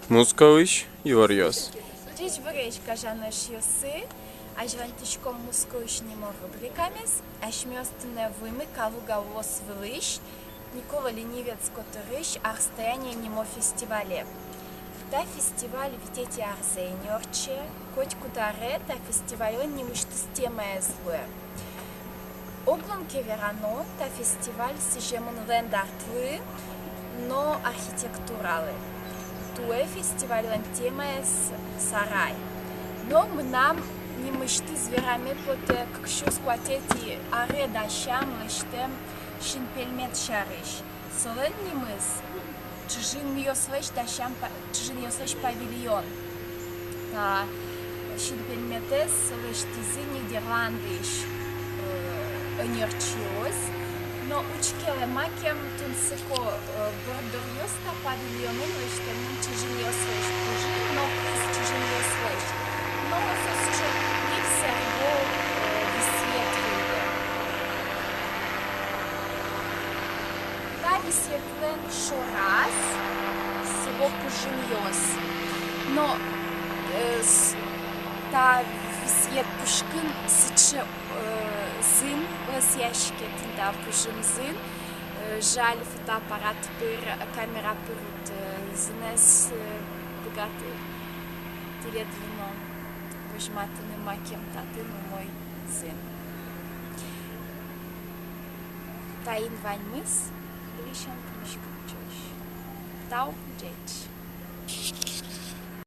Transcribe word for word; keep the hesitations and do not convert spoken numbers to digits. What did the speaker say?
Мускоысь иворъёс. Ӟечбуресь, гажано эшъёсы! Азьланьтӥськом «Мускоысь» нимо рубрикамес. Асьмеос туннэ вуимы Калуга улосвылысь, Никола Ленивец котырысь «Арстояние» нимо фестивале. Та фестиваль витетӥ арзэ ини ортче. Котькуд аре та фестивальлэн нимысьтыз темаез луэ. Оглом ке верано, та фестиваль сӥземын ленд-артлы но архитектуралы. Туэ фестивальлэн темаез сарай. Но мынам нимысьтыз вераме потэ кык сюрс куатетӥ аре дасям, лэсьтэм синпельмет сярысь. Солэн нимыз «Чыжынъёслэсь дасям па-, чыжынъёслэсь павильон». Та синпельметэз лэсьтӥзы Нидерландысь, э, ӧнерчиос. Но учкелэ, макем тунсыко, э, борддоръёс та павильонын лэсьтэмын чыжынъёслэсь, чыжын но кыз чыжынъёслэсь. Но со сыӵе ик сэрго, э, висъет выллем. Та висъетлэн шораз сыло пыжымъёс. Но, э, с-, та висъет пушкын сыӵе, э, зын лӧсяське, тӥни та пыжым зын. Э, жаль, фотоаппарат пыр, камера пыр уд, э, зынэз, э, быгаты тӥледлы но возьматыны, макем татын умой зын. Таин ваньмыз. Выльысен пумиськом ӵош. Тау, ӟеч.